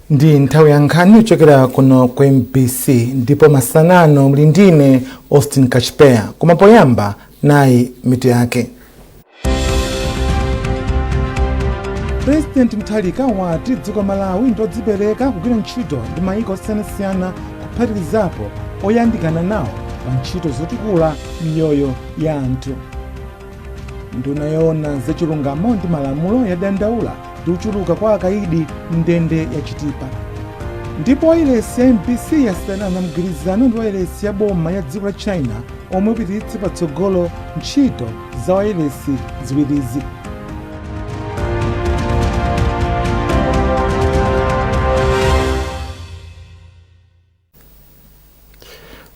Ndi nthawi ya nkhani kuchokera kuno ku MBC, ndipo masanano muli ndine Austin Kachpeya. Koma poyamba, nayi mitu yake. President Mutharika wati dziko Malawi ndodzipereka kugwira ntchito ndi mayiko osiyanasiyana, kuphatikizapo oyandikana nawo, pa ntchito zotukula miyoyo ya anthu. Nduna yoona zachilungamo ndi malamulo yadandaula ndi kuchuluka kwa akaidi mndende ya Chitipa. Ndipo wailesi ya MBC yasayinirana mgwirizano ndi wailesi ya boma ya dziko la China omwe upititse patsogolo ntchito za wailesi ziwirizi.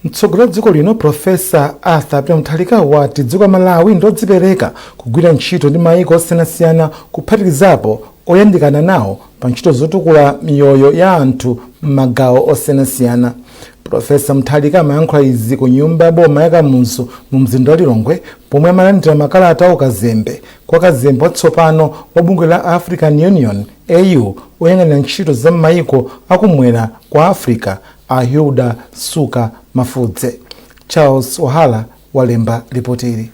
Mtsogoleri wa dziko lino, Profesa Arthur Peter Mutharika, wati dziko la Malawi ndodzipereka kugwira ntchito ndi mayiko osiyanasiyana, kuphatikizapo oyandikana nawo, pa ntchito zotukula miyoyo ya anthu m'magawo osiyanasiyana. Profesa Mutharika amayankhula izi ku nyumba ya boma ya Kamuzu mu mzinda wa Lilongwe, pomwe amalandira makalata a ukazembe kwa kazembe watsopano wa bungwe la African Union, AU, oyang'anira ntchito za m'mayiko akumwera kwa Africa, a Hilda Suka Mafudze. Charles Wahala walemba ripoti ili.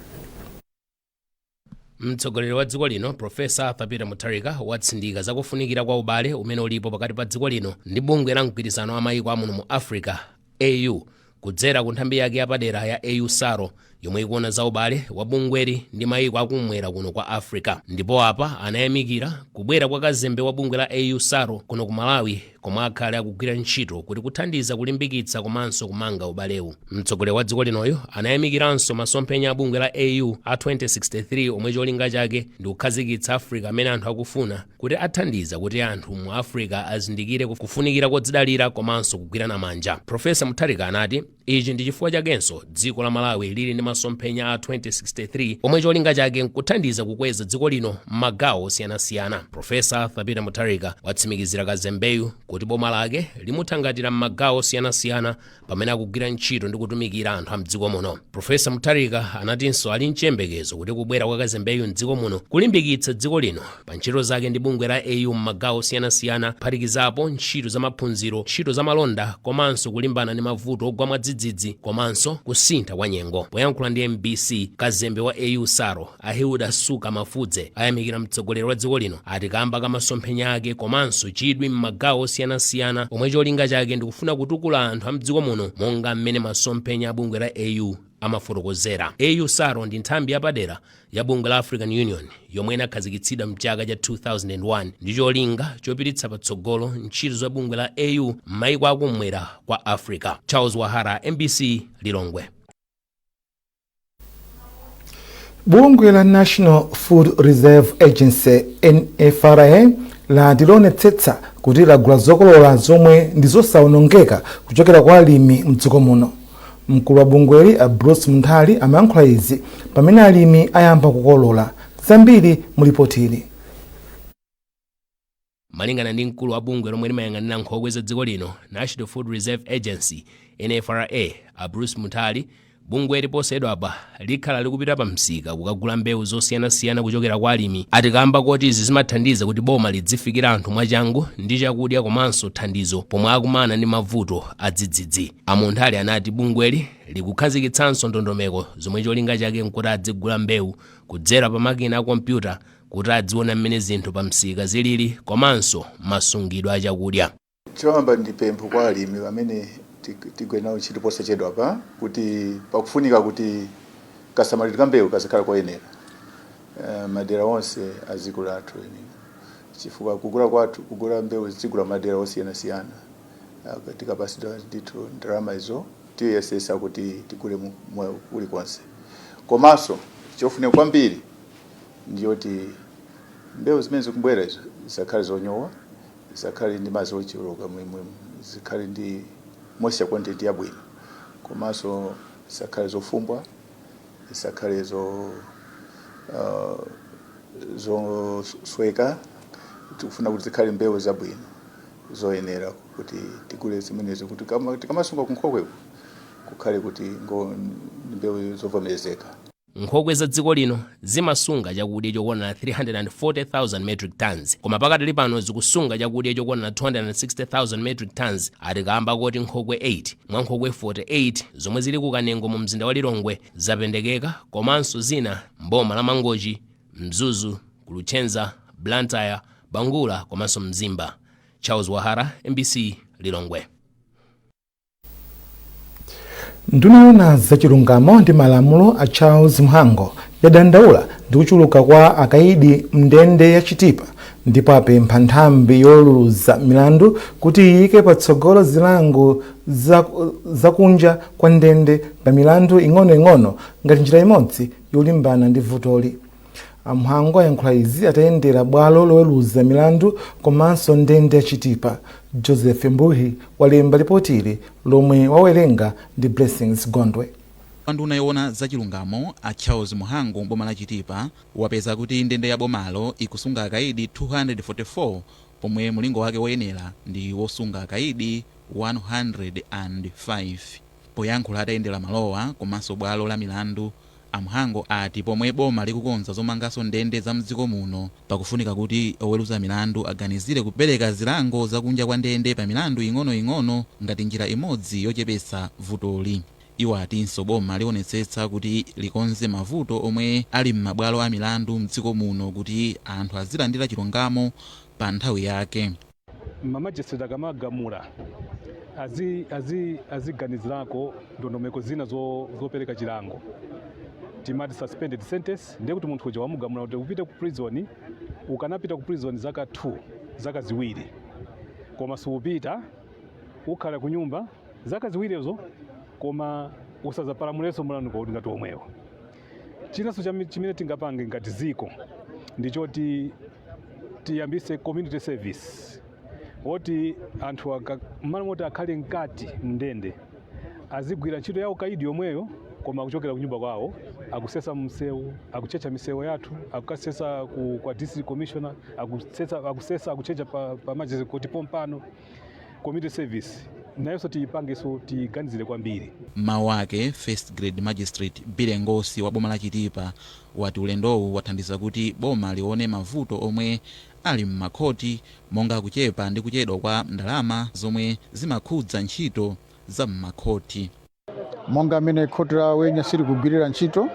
Mtsogoleri wa dziko lino, Profesa Arthur Peter Mutharika, watsindika zakufunikira kwa ubale umene ulipo pakati pa dziko lino ndi bungwe la mgwirizano wa mayiko amuno mu Africa, AU, kudzera ku nthambi yake yapadera ya AU SARO, yomwe ikuona za ubale wa bungweli ndi mayiko akumwera kuno kwa Africa. Ndipo apa anayamikira kubwera kwa kazembe wa bungwe la AU SARO kuno ku Malawi, komwe akhale akugwira ntchito kuti kuthandiza kulimbikitsa komanso kumanga ubalewu. Mtsogoleri wa dziko linoyo anayamikiranso masomphenya a bungwe la AU a 2063, omwe cholinga chake ndi kukhazikitsa Africa amene anthu akufuna, kuti athandiza kuti anthu mu Africa azindikire kufunikira kodzidalira komanso kugwirana manja. Profesa Mutharika anati ichi ndi chifukwa chakenso dziko la Malawi lili ndi masomphenya a 2063, omwe cholinga chake nkuthandiza kukweza dziko lino m'magawo osiyanasiyana. Profesa Arthur Peter Mutharika watsimikizira kazembeyu kuti boma lake limuthangatira m'magawo osiyanasiyana pamene akugwira ntchito ndi kutumikira anthu a mdziko muno. Profesa Mutharika anatinso ali mchiyembekezo kuti kubwera kwa kazembeyu mdziko muno kulimbikitsa dziko lino pa ntchito zake ndi bungwe la AU m'magawo osiyanasiyana, kuphatikizapo ntchito za maphunziro, ntchito za malonda komanso kulimbana ndi mavuto ogwa mwadzidzidzi komanso kusintha kwa nyengo. Poyankhula ndi MBC, kazembe wa AU SARO, a Hilda Suka Mafudze, ayamikira mtsogoleri wa dziko lino, ati kamba ka masomphenya ake komanso chidwi m'magawo osiyanasiyana, omwe cholinga chake ndikufuna kutukula anthu a mdziko muno monga mmene masomphenya a bungwe la AU amafotokozera. AU SARO ndi nthambi yapadera ya bungwe la African Union yomwe inakhazikitsidwa mchaka cha 2001 ndi cholinga chopititsa patsogolo ntchito za bungwe la AU m'mayiko akumwera kwa Africa. Charles Wahara, MBC, Lilongwe. Bungwe la National Food Reserve Agency, NFRA, lati lionetsetsa kuti lagula zokolola zomwe ndi zosawonongeka kuchokera kwa alimi mdziko muno. Mkulu wa bungweli, a Bruce Munthali, amayankhula izi pamene alimi ayamba kukolola. Zambiri mu ripoti ili. Malingana ndi mkulu wa bungwe lomwe limayang'anira nkhokwe za dziko lino, National Food Reserve Agency, NFRA, a Bruce Munthali, bungweli posachedwapa likhala likupita pa msika kukagula mbewu zosiyanasiyana kuchokera kwa alimi, ati kamba koti izi zimathandiza kuti boma lidzifikira anthu mwachangu ndi chakudya komanso thandizo pomwe akumana ndi mavuto adzidzidzi. A Munthali anati bungweli likukhazikitsanso ndondomeko zomwe cholinga chake nkuti adzigula mbewu kudzera pa makina a kompyuta kuti adziona mmene zinthu pa msika zilili komanso masungidwe a chakudya. Choyamba, ndi pempho kwa alimi amene tigwire nawo ntchito posachedwa pa kuti pakufunika kuti kasamalidwe ka mbewu kazikhala koyenera madera onse a dziko lathu lino, chifukwa kugula kwathu, kugula mbewu, zigula madera osiyanasiyana. Tikapasidwa ndithu ndalama izo, tiyesesa kuti tigule kulikonse. Komanso chofunika kwambiri ndiyoti mbewu zimene zikubwera izo zisakhale zonyowa, zisakhale ndi madzi ochuluka, zikhale ndi moisture content yabwino, komanso zisakhale zofumbwa, zisakhale zosweka. Tikufuna kuti zikhale mbewu zabwino zoyenera kuti tigule zimenezo, kuti tikamasunga kunkhokweko kukhale kuti mbewu zovomerezeka. Nkhokwe za dziko lino zimasunga chakudya chokwana 340,000 metric tons, koma pakatali pano zikusunga chakudya chokwana 260,000 metric tons, ati kamba koti nkhokwe 8 mwa nkhokwe 48 zomwe zili ku Kanengo mu mzinda wa Lilongwe zapendekeka, komanso zina mboma la Mangochi, Mzuzu, Luchenza, Blantyre, Bangula komanso Mzimba. Charles Wahara, MBC, Lilongwe. Nduna yoona zachilungamo ndi malamulo a Charles Mhango yadandaula ndi kuchuluka kwa akaidi mndende ya Chitipa, ndipo apempha nthambi yoweruza milandu kuti iyike patsogolo zilango zakunja kwa ndende pa milandu ing'onoing'ono ngati njira imodzi yolimbana ndi vutoli. A Mhango ayankhula izi atayendera bwalo loweruza milandu komanso ndende ya Chitipa. Joseph Mbuhi walemba ripoti ili lomwe wawerenga ndi Blessings Gondwe. Nduna yoona zachilungamo a Charles Mhango boma la Chitipa wapeza kuti ndende ya bomalo ikusunga akaidi 244, pomwe mulingo wake woyenera ndi wosunga akaidi 105. Poyankhula atayendera malowa komanso bwalo la milandu, a Mhango ati pomwe boma likukonza zomanganso ndende za mdziko muno, pakufunika kuti oweruza milandu aganizire kupereka zilango zakunja kwa ndende pa milandu ing'onoing'ono ngati njira imodzi yochepetsa vutoli. Iwo atinso boma lionetsetsa kuti likonze mavuto omwe ali m'mabwalo a milandu mdziko muno kuti anthu azilandira chilungamo pa nthawi yake. Ma magistrate akamagamula aziganizirako ndondomeko zina zopereka chilango, timati suspended sentence. Ndiye kuti munthu uja wamugamula kuti upite ku prison, ukanapita ku prison zaka 2, zaka 2, koma siupita, ukhala ku nyumba zaka ziwirizo, koma usazapalamulenso mlandu kuti ngati omwewo. Chinanso chimene tingapange ngati ziko ndichoti tiyambise community service, woti anthu mmalo moti akhale mkati mndende azigwira ntchito yawo kaidi yomweyo, koma akuchokera kunyumba kwawo, akusesa msewu, akuchecha misewu yathu, akukasesa kwa district commissioner, akusesa, akuchecha pa magistrate kuti pompano. Community service nayonso tiyipangenso, tiyiganizire kwambiri. Mawu ake, First Grade Magistrate Bile Ngosi wa boma la Chitipa wati ulendowu wathandiza kuti boma lione mavuto omwe ali m'makhoti, monga kuchepa ndi kuchedwa kwa ndalama zomwe zimakhudza ntchito za m'makhoti. Monga amene khoti la Wenya silikugwirira ntchito,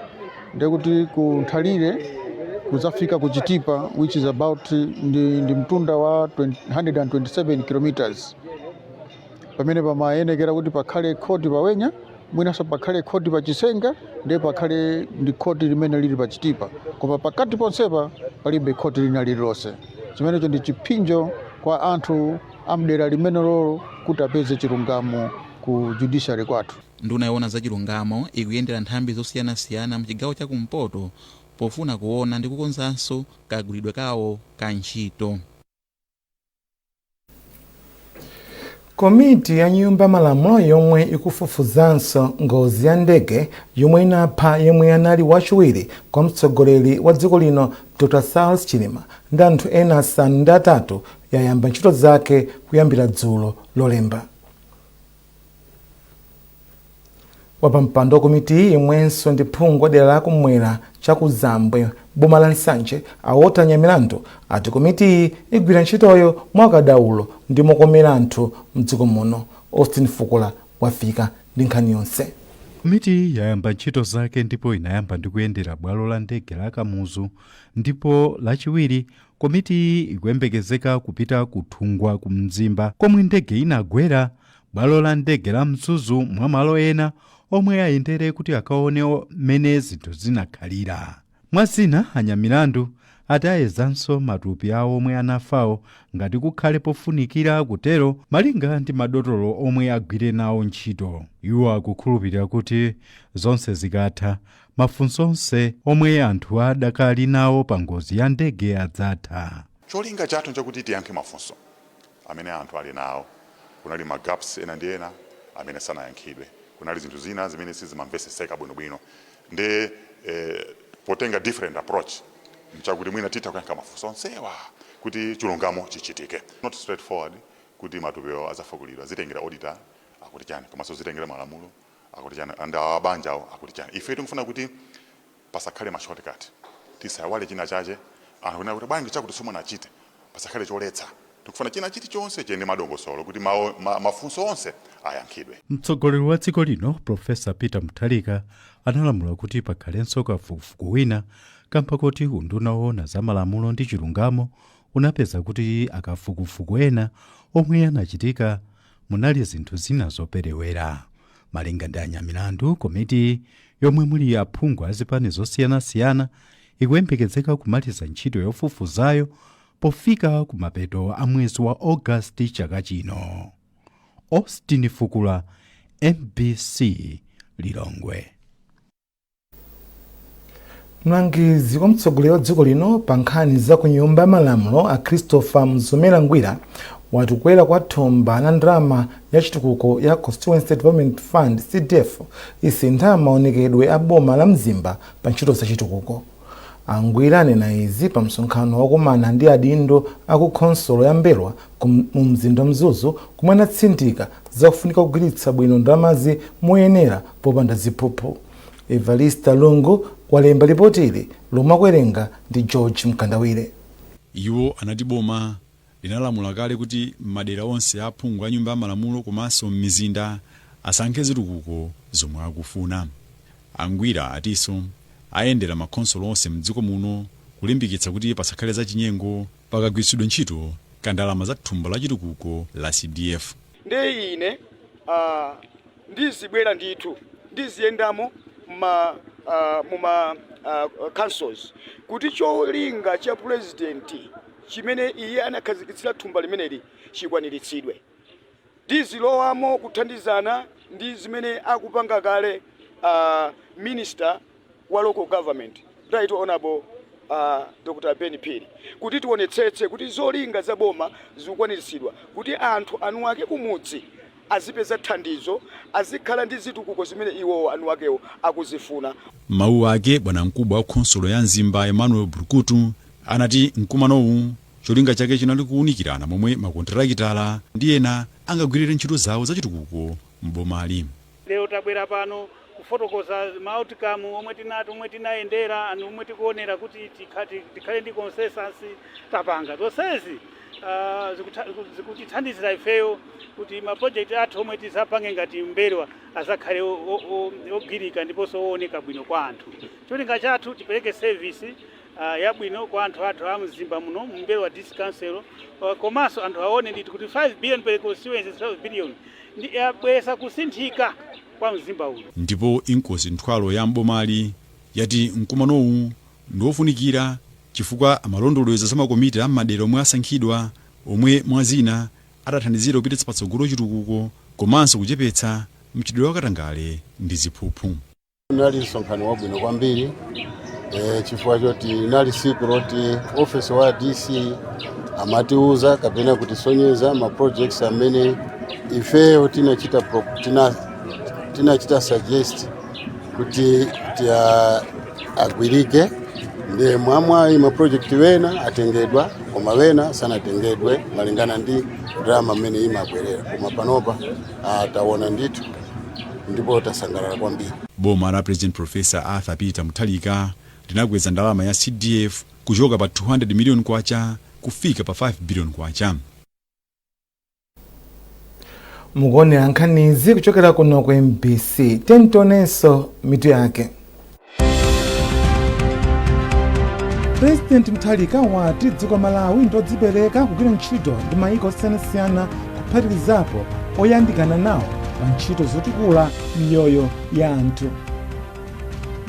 ndekuti ku Nthalire kuzafika ku Chitipa, which is about ndi mtunda wa 20 127 kilometers, pamene pamayenekera kuti pakhale khoti pa Wenya, mwinanso pakhale khoti pa Chisenga, ndiye pakhale ndi khoti limene lili pa Chitipa, koma pakati ponsepa palibe khoti lina lililonse. Chimenecho ndi chipsinjo kwa anthu amdera limene lolo kuti apeze chilungamo ku judiciary kwathu. Nduna yoona zachilungamo ikuyendera nthambi zosiyanasiyana mchigawo chakumpoto pofuna kuona ndi kukonzanso kagwiridwe kawo ka ntchito. Komiti ya nyumba malamulo yomwe ikufufuzanso ngozi ya ndege yomwe inapha yemwe anali wachiwiri kwa mtsogoleri wa dziko lino Dr Saulos Chilima ndi anthu ena 8 yayamba ntchito zake kuyambira dzulo Lolemba. Wapampando wa komiti, yemwenso ndi phungu wa dera la kumwera chakuzambwe boma la Nsanje, a Walter Nyamilandu, ati komitiyi igwira ntchitoyo mwakadaulo ndi mokomera anthu mdziko muno. Austin Fukula wafika ndi nkhani yonse. Komiti yayamba ntchito zake ndipo inayamba ndi kuyendera bwalo la ndege la Kamuzu, ndipo Lachiwiri komiti ikuyembekezeka kupita kuthungwa ku Mzimba komwe ndege inagwera, bwalo la ndege la Mzuzu, mwa malo ena omwe ayendere kuti akaone mmene zinthu zinakhalira. Mwazina, anyamilandu ati ayezanso matupi awo omwe anafawo ngati kukhale pofunikira kutero, malinga ndi madotolo omwe agwire nawo ntchito. Iwo akukhulupirira kuti zonse zikatha, mafunso onse omwe anthu adakali nawo pa ngozi ya ndege adzatha. Cholinga chathu nchakuti tiyankhe mafunso amene anthu ali nawo. Kunali ma gaps ena ndi ena amene sanayankhidwe, kunali zinthu zina zimene sizimamveseseka bwinobwino, ndi potenga different approach nchakuti mwina titha kuyankha mafunso onsewa kuti chilungamo chichitike. Not straightforward kuti matupiwo adzafukulidwa, zitengera auditor akuti chani, komanso zitengera malamulo akuti chani, and ababanjawo akuti chani. Ife tikufuna kuti Pasakhale ma shortcut, tisaiwale china chache. Anthu kunena kuti bwanji chakuti simunachite, pasakhale choletsa. Tikufuna china chilichonse chiyende madongosolo kuti mafunso onse ayankhidwe. Mtsogoleri wa dziko lino, Profesa Peter Mutharika, analamula kuti pakhalenso kafukufuku wina kamba kuti unduna woona za malamulo ndi chilungamo unapeza kuti akafukufuku ena omwe anachitika munali zinthu zina zoperewera. Malinga ndi anyamilandu, komiti yomwe muli aphungu a zipani zosiyanasiyana ikuyembekezeka kumaliza ntchito yofufuzayo pofika kumapeto a mwezi wa Ogasiti chaka chino. Austin Fukula, MBC, Lilongwe. Mlangizi wa mtsogoleri wa dziko lino pa nkhani za ku Nyumba ya Malamulo, a Christopher Mzomera Ngwira, wati kukwera kwa thumba la ndalama ya chitukuko ya Constituency Development Fund, CDF, isintha maonekedwe a boma la Mzimba pa ntchito za chitukuko. Angwira anena izi pa msonkhano wakumana ndi adindo aku khonsolo ya Mbelwa mu mzinda wa Mzuzu, komwe anatsindika zakufunika kugwiritsa bwino ndalamazi moyenera popanda ziphuphu. Evarista Lungu walemba ripoti ili lomwe akuwerenga ndi George Mkandawire. Iwo anati boma linalamula kale kuti madera onse aphungu a Nyumba ya Malamulo komanso m'mizinda asankhe zitukuko zomwe akufuna. Angwira atinso ayendera makhonsolo onse mdziko muno kulimbikitsa kuti pasakhale zachinyengo pakagwiritsidwe ntchito ka ndalama za thumba la chitukuko la CDF. Ndiye ine ndizibwera ndithu, ndiziyendamo muma councils kuti cholinga cha President chimene iye anakhazikitsira thumba limeneli chikwaniritsidwe. Ndizilowamo kuthandizana ndi zimene akupanga kale Minister wa Local Government, Right Honorable Dr Ben Phiri, kuti tionetsetse kuti zolinga za boma zikukwaniritsidwa, kuti anthu anu ake kumudzi azipeza thandizo, azikhala ndi zitukuko zimene iwowo anu akewo akuzifuna. Mawu ake, bwanamkubwa wa khonsolo ya Mzimba, Emmanuel Brukutu, anati mkumanowu cholinga chake chinali kuwunikirana momwe makontrakitala ndi ena angagwirire ntchito zawo zachitukuko m'bomali. Lero tabwera pano kufotokoza ma outcome omwe tinati omwe tinayendera and omwe tikuonera kuti tikhale ndi consensus. Tapanga zonsezi zikutithandizira ifeyo kuti ma project athu omwe tizapange ngati Mbelwa azakhale ogwirika ndiponso ooneka bwino kwa anthu. Cholinga chathu tipereke service yabwino kwa anthu athu a Mzimba muno mu Mbelwa District Council, komanso anthu aone ndithu kuti 5 billion per constituency, 12 billion ndi yabweretsa kusinthika kwa Mzimba uno. Ndipo Inkosi Nthwalo ya mbomali yati mkumanowu ndiwofunikira chifukwa amalondoleza za makomiti a m'madera omwe asankhidwa, omwe mwazina adathandizira kupititsa patsogolo chitukuko komanso kuchepetsa mchitidwe wa katangale ndi ziphuphu. Unali msonkhano wabwino kwambiri chifukwa choti inali siku loti office wa DC amatiuza kapena kutisonyeza ma projects amene ifeyo tinachita suggest kuti agwirike. Ndiye mwamwayi ma project wena atengedwa, koma wena sanatengedwe malingana ndi ndalama mmene imabwerera. Koma panopa taona ndithu ndipo tasangalala kwambiri. Boma la President Professor Arthur Peter Mutharika linakweza ndalama ya CDF kuchoka pa 200 million kwacha kufika pa 5 billion kwacha. Mukuonera nkhanizi kuchokera kuno ku MBC. Tentonenso mitu yake. President Mutharika wati dziko Malawi ndodzipereka kugwira ntchito ndi mayiko osiyanasiyana, kuphatikizapo oyandikana nawo, pa ntchito zotukula miyoyo ya anthu.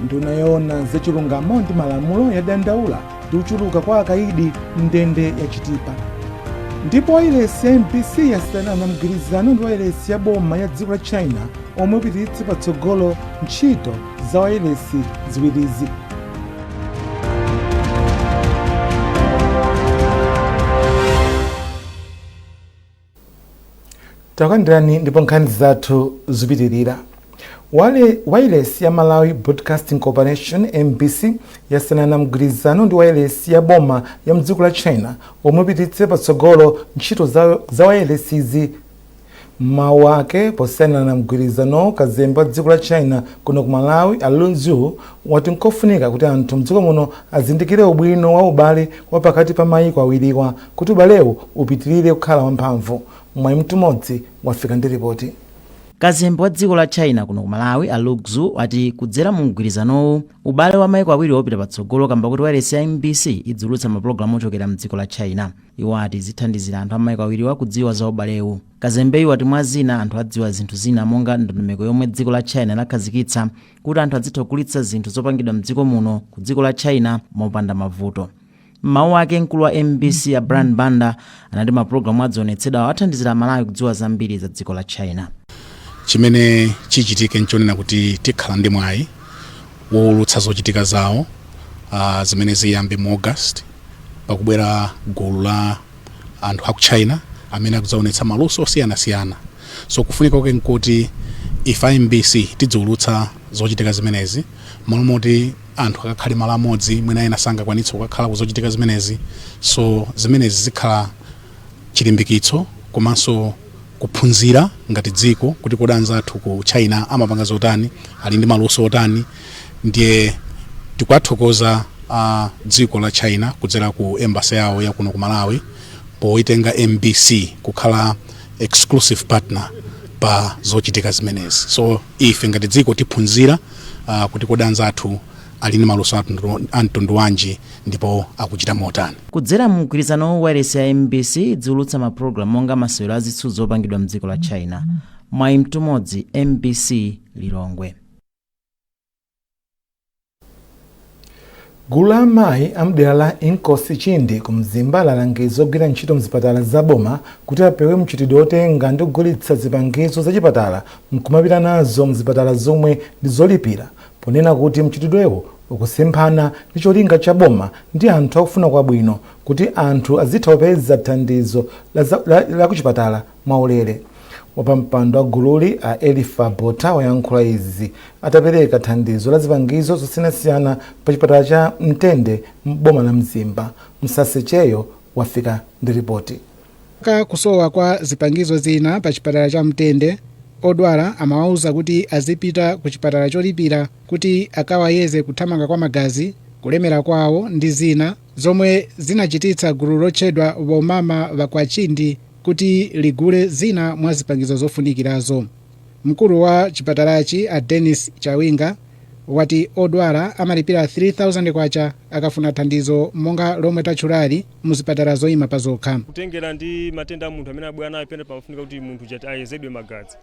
Nduna yoona zachilungamo ndi malamulo yadandaula ndi kuchuluka kwa akaidi mndende ya Chitipa. Ndipo wailesi ya MBC yasayinana mgwirizano ndi wailesi ya boma ya dziko la China omwe upititse patsogolo ntchito za wailesi ziwirizi. Takulandirani ndipo nkhani zathu zipitirira. Wailesi ya Malawi Broadcasting Corporation, MBC, yasayinana mgwirizano ndi wailesi ya boma ya mdziko la China omwe upititse patsogolo ntchito za wailesizi. Mawu ake posayinirana mgwirizano, kazembe wa dziko la China kuno ku Malawi a Lu Xu wati nkofunika kuti anthu mdziko muno azindikire ubwino wa ubale wa pakati pa mayiko awiriwa kuti ubalewu upitirire kukhala wamphamvu. Mwayi Mtumodzi wafika ndi ripoti. Kazembe wa dziko la China kuno ku Malawi a Lu Xu ati kudzera mu mgwirizanowu ubale wa maiko awiri wopita patsogolo kamba kuti wailesi ya MBC idziulutsa mapulogalamu ochokera mdziko la China. Iwo ati zithandizira anthu a maiko awiriwa kudziwa za ubalewu. Kazembeyu ati mwa zina anthu adziwa zinthu zina monga ndondomeko yomwe dziko la China lakhazikitsa kuti anthu adzitha kugulitsa zinthu zopangidwa mdziko muno ku dziko la China mopanda mavuto. M'mawu ake, mkulu wa MBC a Brian Banda anati mapulogalamu adzionetsedwa athandizira Amalawi kudziwa zambiri za dziko la China. Chimene chichitike nchonena kuti tikhala ndi mwayi wowulutsa zochitika zawo zimene ziyambe mu August, pakubwera gulu la anthu aku China amene akudzaonetsa maluso osiyanasiyana. So kufunika kwake nkuti ife MBC tidziwulutsa zochitika zimenezi malo moti anthu akakhale malo amodzi, mwina ena sangakwanitse kukakhala kuzochitika zimenezi. So zimenezi zikhala chilimbikitso komanso kuphunzira ngati dziko kuti kodi anzathu ku China amapanga zotani, ali ndi maluso otani. Ndiye tikuwathokoza dziko la China kudzera ku embassy yawo ya kuno ku Malawi poitenga MBC kukhala exclusive partner pa zochitika zimenezi. So ife ngati dziko tiphunzira kuti kodi anzathu ali ndi maluso a mtundu wanji ndipo akuchita motani. Kudzera mu mgwirizanowu, wailesi ya MBC idziulutsa mapulogalamu monga masewero azitsudzo zopangidwa mdziko la China. Mwayi Mtumodzi, MBC, Lilongwe. Gulu la amayi amdera la Inkosi Chindi ku Mzimba lalangiza ogwira ntchito mzipatala zaboma kuti apewe mchitidwe otenga ndi kugulitsa zipangizo zachipatala nkumapita nazo mzipatala zomwe ndi zolipira, ponena kuti mchitidwewo ukusemphana ndi cholinga cha boma ndi anthu akufuna kwabwino kuti anthu azitha kupeza thandizo la kuchipatala mwaulere. Wapampando wa gululi a Elifa Bota wayankhula izi atapereka thandizo la zipangizo zosiyanasiyana pa chipatala cha Mtende m'boma la Mzimba. Msasecheyo wafika ndi ripoti. Ka kusowa kwa zipangizo zina pa chipatala cha Mtende, odwala amawauza kuti azipita ku chipatala cholipira kuti akawayeze kuthamanga kwa magazi, kulemera kwawo ndi zina, zomwe zinachititsa gulu lotchedwa Bomama Vakwachindi kuti ligule zina mwa zipangizo zofunikirazo. Mkulu wa chipatalachi a Dennis Chawinga wati odwala amalipira 3000 kwacha akafuna thandizo monga lomwe tatchulali muzipatala zoyima pa zokha. Kutengera ndi matenda a munthu amene abwera nayo, pena pamafunika kuti munthu chati ayezedwe magazi,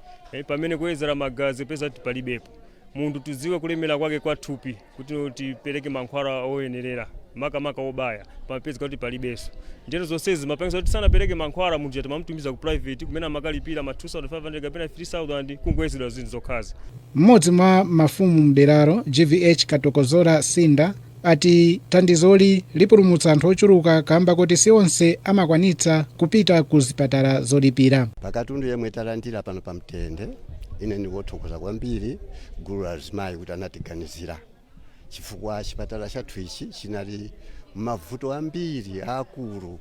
pamene kuyezera magazi peza kuti palibepo munthu, tidziwe kulemera kwake kwa thupi kuti tipereke mankhwala oyenerera, makamaka obaya, pamapezeka kuti palibenso. Njero zonsezi zimapangisa kuti sanapereke mankhwala munthu chati mamutumiza ku private kumene amakalipira ma 2500 kapena 3000 kungoyezedwa zinthu zokhazi. Mmodzi mwa mafumu mderalo, GVH Katokozora Sinda, ati thandizoli lipulumutsa anthu ochuluka kamba kuti si onse amakwanitsa kupita ku zipatala zolipira. Pakatundu yemwe talandira pano pa Mtende, ine ndikuthokoza kwambiri gulu la azimayi kuti anatiganizira, chifukwa chipatala chathu ichi chinali mavuto ambiri akulu,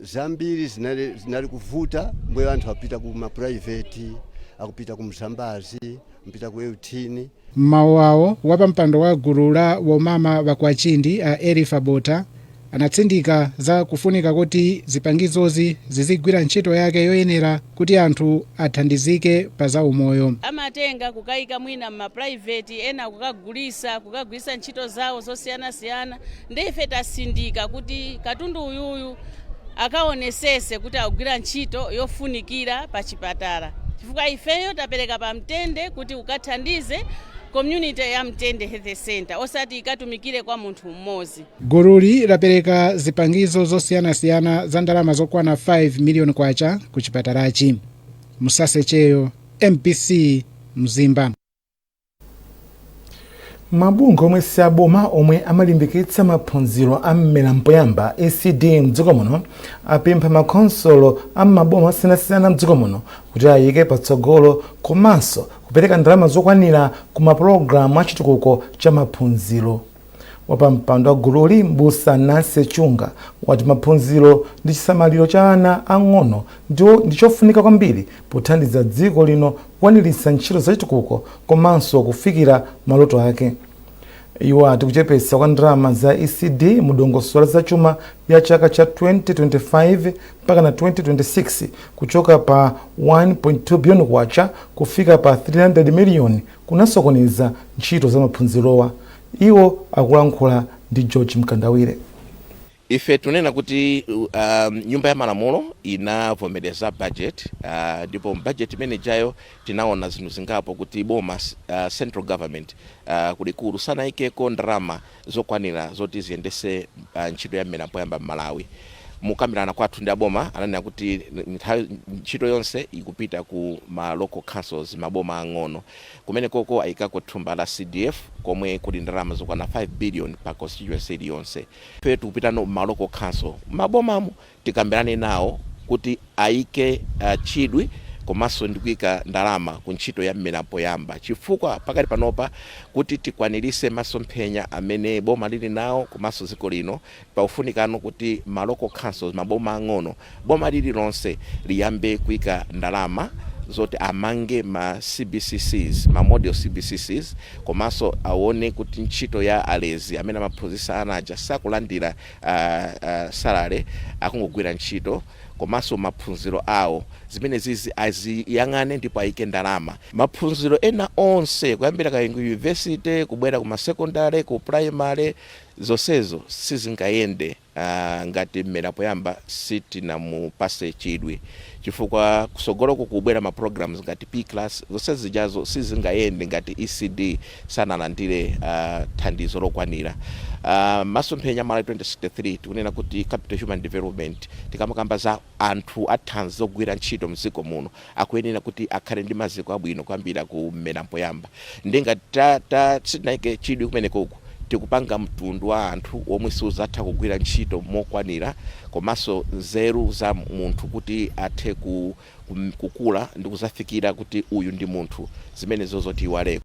zambiri zinali kuvuta mbwe anthu apita ku ma private, akupita ku Mzambazi, mpita ku Euthini. M'mawu awo, wapampando wa gulu la Womama Vakwachindi a Elifa Bota anatsindika za kufunika kuti zipangizozi zizigwira ntchito yake yoyenera kuti anthu athandizike pa za umoyo. Amatenga kukayika mwina m'ma private, ena kukagulisa ntchito zawo zosiyanasiyana. Ndi ife tasindika kuti katundu uyuyu akaonesese kuti akugwira ntchito yofunikira pa chipatala, chifukwa ifeyo tapereka pa Mtende kuti ukathandize community ya Mtende Health Center, osati ikatumikire kwa munthu mmodzi. Gululi lapereka zipangizo zosiyanasiyana za ndalama zokwana 5 miliyoni kwacha ku chipatalachi. Musasecheyo, MBC, Mzimba. Mabungwe omwe si aboma omwe amalimbikitsa maphunziro a mmera mpoyamba, ECD, mdziko muno apempha makhonsolo a maboma osiyanasiyana mdziko muno kuti ayike patsogolo komanso kupereka ndalama zokwanira ku mapulogalamu achitukuko cha maphunziro. Wapampando wa gululi, Mbusa Nancy Chunga, wati maphunziro ndi chisamaliro cha ana ang'ono ndi chofunika kwambiri pothandiza dziko lino kukwaniritsa ntchito zachitukuko komanso kufikira maloto ake. Iwo ati kuchepetsa kwa ndalama za ECD mu dongosolo la zachuma ya chaka cha 2025 mpaka na 2026, kuchoka pa 1.2 biliyoni kwacha kufika pa 300 miliyoni, kunasokoneza ntchito za maphunzirowa. Iwo akulankhula ndi George Mkandawire. Ife tunena kuti Nyumba ya Malamulo inavomereza budget, ndipo budget imene ijayo tinaona zinthu zingapo, kuti boma, central government, kulikulu sanayikeko ndalama zokwanira zoti ziyendese ntchito ya mmera poyamba m'Malawi. Mukambirana kwathu ndi aboma, ananena kuti ntchito yonse ikupita ku ma local councils, maboma ang'ono. Kumene koko ayikako thumba la CDF komwe kuli ndalama zokwana 5 billion pa constituency iliyonse. Ife tikupitano ma local council, mabomamo, tikambirane nawo kuti ayike chidwi komanso ndikuyika ndalama ku ntchito ya mmera poyamba, chifukwa pakali panopa, kuti tikwanirise masomphenya amene boma lili nawo komanso dziko lino, pakufunikano kuti ma local councils, maboma ang'ono, boma lililonse liyambe kuyika ndalama zoti amange ma CBCCs, ma model CBCCs, komanso aone kuti ntchito ya alezi amene amaphunzitsa ana aja sakulandira salary, akungogwira ntchito, komanso maphunziro awo, zimene zizi aziyang'ane ndipo ayike ndalama. Maphunziro ena onse, kuyambira ku university, kubwera ku masecondary, ku primary, zonsezo sizingayende ngati mmera poyamba sitinamupase chidwi, chifukwa kusogoloko kubwera ma programs ngati P class, zonse zijazo sizingayende ngati ECD sanalandire thandizo lokwanira. Masomphenya Malawi 2063 tikunena kuti capital human development. Tikamakamba za anthu athanzi ogwira ntchito mdziko muno, akuyenera kuti akhale ndi maziko abwino kuyambira ku mmera poyamba. Ndingati ta sitinayike chidwi kumenekoko, tikupanga mtundu wa anthu omwe siuzatha kugwira ntchito mokwanira, komanso nzeru za munthu kuti athe kukula ndi kuzafikira kuti uyu ndi munthu, zimenezo zotiwaleko.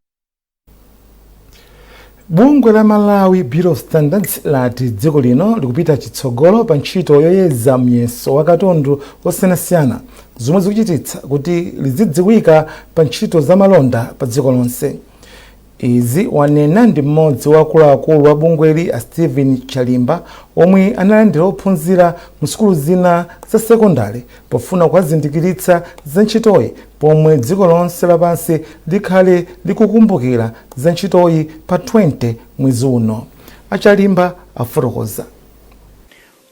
Bungwe la Malawi Bureau of Standards lati dziko lino likupita chitsogolo pa ntchito yoyeza myeso wa katundu osiyanasiyana, zomwe zikuchititsa kuti lizidziwika pa ntchito za malonda pa dziko lonse. Izi wanena ndi mmodzi wa akuluakulu wa bungweli, a Stephen Chalimba, omwe analandira ophunzira mu sukulu zina za sekondari pofuna kuwazindikiritsa za ntchitoyi, pomwe dziko lonse lapansi likhale likukumbukira za ntchitoyi pa 20 mwezi uno. Achalimba afotokoza.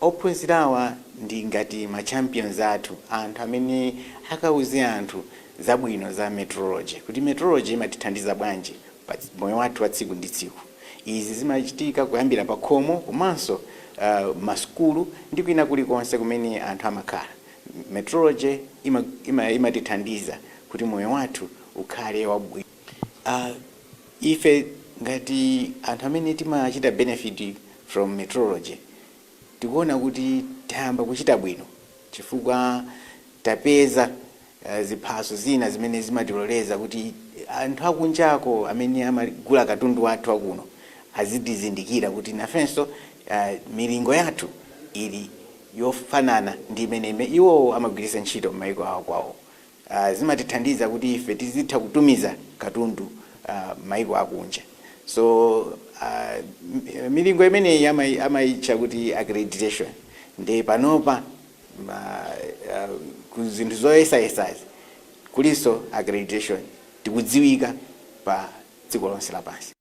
Ophunzirawa ndi ngati ma champions athu, anthu amene akauze anthu zabwino za metrology, kuti metrology imatithandiza bwanji pa moyo wathu wa tsiku ndi tsiku. Izi zimachitika kuyambira pa khomo, komanso masukulu ndi kwina kulikonse kumene anthu amakhala. Metrology imatithandiza kuti moyo wathu ukhale wabwino. Ife ngati anthu amene timachita benefit from metrology, tikuona kuti tayamba kuchita bwino, chifukwa tapeza ziphaso zina zimene zimatiloleza kuti anthu akunjako amene amagula katundu wathu akuno azitizindikira kuti nafenso milingo yathu ili yofanana ndi imene iwowo amagwiritsa ntchito m'mayiko awo kwawo. Zimatithandiza kuti ife tizitha kutumiza katundu mayiko akunja. So milingo imeneyi amayitcha kuti accreditation. Ndi panopa ku zinthu zoyesayesazi kulinso accreditation, tikudziwika pa dziko lonse lapansi.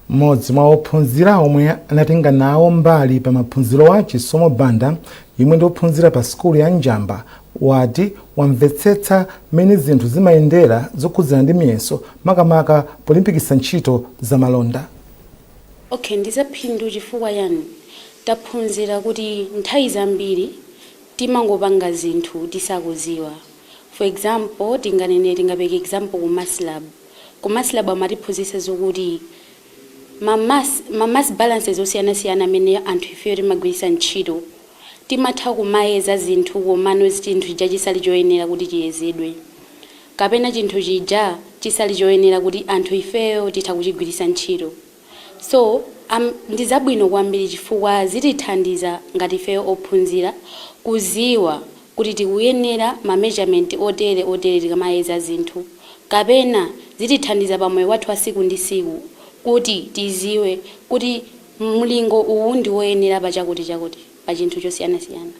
Mmodzi mwa ophunzira omwe anatenga nawo mbali pa maphunziro a Chisomo Banda, yemwe ndi ophunzira pa sukulu ya Njamba, wati wamvetsetsa mmene zinthu zimayendera zokhudzana ndi miyeso, makamaka polimbikitsa ntchito za malonda. Okay, ndizaphindu chifukwa yani taphunzira kuti nthawi zambiri timangopanga zinthu tisakuziwa. For example, tinganene, tingapeke example ku maths lab. Ku maths lab amatiphunzitsa zokuti ma mass balances osiyanasiyana amene anthu ifeyo timagwiritsa ntchito, timatha kumayeza zinthu, komano chinthu chija chisali choyenera kuti chiyezedwe, kapena chinthu chija chisali choyenera kuti anthu ifeyo titha kuchigwiritsa ntchito. So ndi zabwino kwambiri chifukwa zitithandiza ngati ifeyo ophunzira kuziwa kuti tikuyenera ma measurement otere otere tikamayeza zinthu, kapena zitithandiza pamoyo wathu wa siku ndi siku kuti tiziwe kuti mlingo uwu ndi woyenera pa chakuti chakuti, pa chinthu chosiyanasiyana.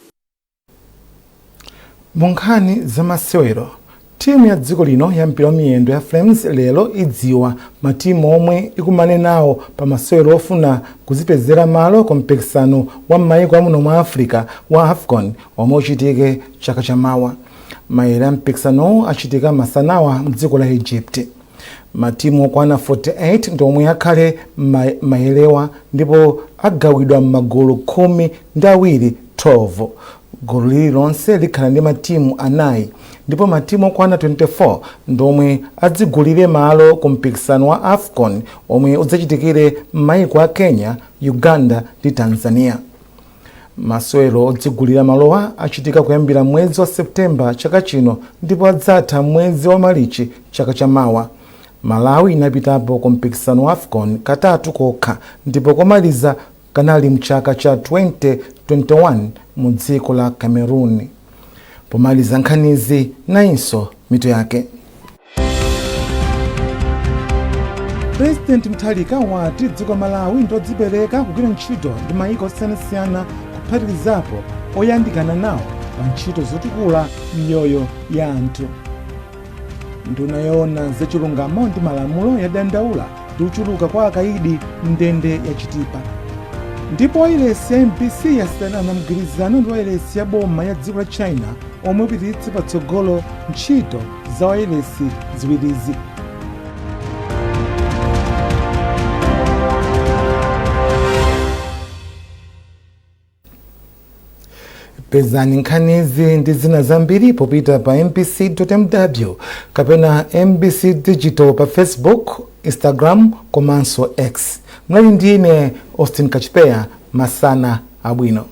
Mu nkhani zamasewero, timu ya dziko lino ya mpira wa miyendo ya Flames lero idziwa matimu omwe ikumane nawo pa masewero ofuna kuzipezera malo ku mpikisano wa m'mayiko amuno mwa Africa wa AFCON omwe uchitike chaka chamawa. Mayere a mpikisanowu achitika masanawa mdziko la Egypt. Matimu okwana 48 ndi omwe akhale mayerewa ndipo agawidwa m'magulu 12, 12. Gulu lililonse likhala ndi matimu anayi, ndipo matimu okwana 24 ndi omwe adzigulire malo ku mpikisano wa AFCON omwe udzachitikire m'mayiko a Kenya, Uganda ndi Tanzania. Masewero odzigulira malowa achitika kuyambira mwezi wa Septemba chaka chino ndipo adzatha mwezi wa Marichi chaka chamawa. Malawi inapitapo ku mpikisano wa AFCON katatu kokha, ndipo komaliza kanali mchaka cha 2021 mu dziko la Cameroon. Pomaliza nkhanizi, nayinso mitu yake. President Mutharika wati dziko Malawi ndodzipereka kugwira ntchito ndi mayiko osiyanasiyana, kuphatikizapo oyandikana nawo, pa ntchito zotukula miyoyo ya anthu. Nduna yoona zachilungamo ndi malamulo yadandaula ndi kuchuluka kwa akaidi mndende ya Chitipa. Ndipo wailesi ya MBC yasayinirana mgwirizano ndi wailesi ya boma ya dziko la China omwe upititse patsogolo ntchito za wailesi ziwirizi. Pezani nkhanizi ndi zina zambiri popita pa mbc.mw kapena MBC Digital pa Facebook, Instagram komanso X. Mnali ndi ine Austin Kachipeya. Masana abwino.